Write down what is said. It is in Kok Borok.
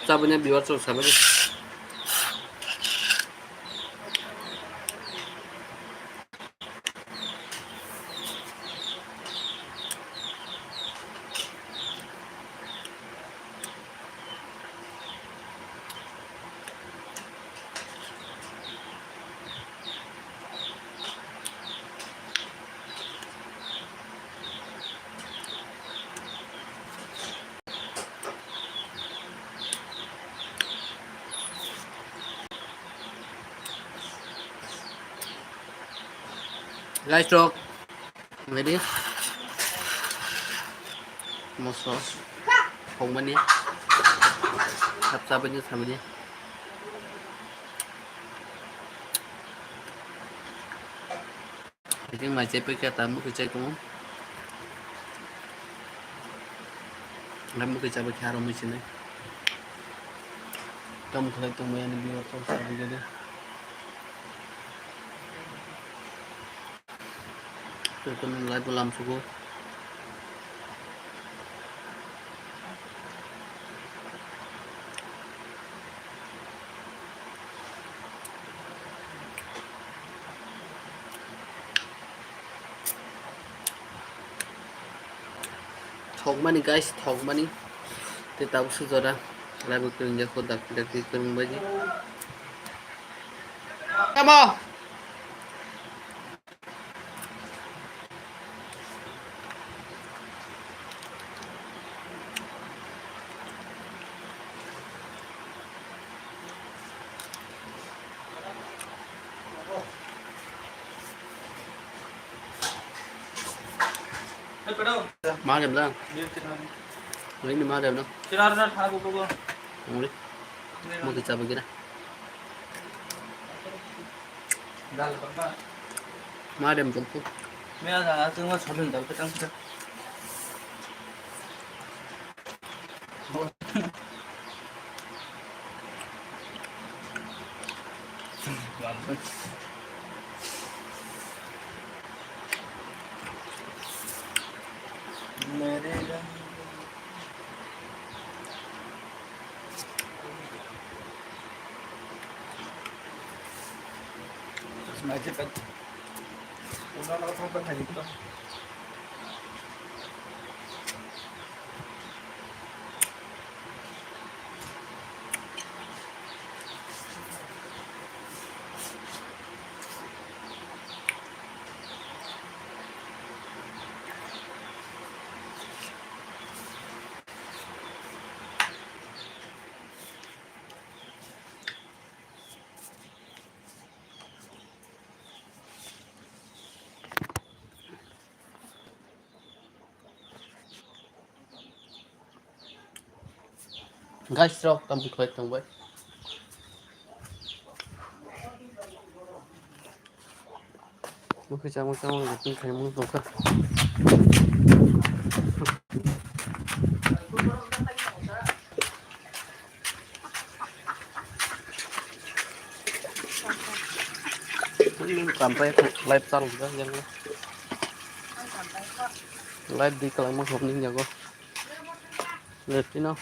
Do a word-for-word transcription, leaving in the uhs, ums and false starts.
Tabanya biwar chwng sabani. Guys, rok, ready? Moso, hongmani, hapsabani, sabani. Biting mai chai paikha ta mukhi chai tongo. Nang mukhi chabai khe aro mui sinai. Tamo khlai tongmani ani biwar tong sa bigade. Tei kono live bo lamsugo. Thokmani guys, thokmani. Tei tabuk sujora. Live bo kwrwngya kho, dakti dakti kwrwng baidi. Tamo. Ma dem da. Ini ma dem da. Ngori. Mau kita begini. Ma dem jemput. Guys, rok tam khlai tong bai. Mukhe chamo chamo tong kha. Kampai live chal ga yang. Live di kalai mo hom ning jago. Letino.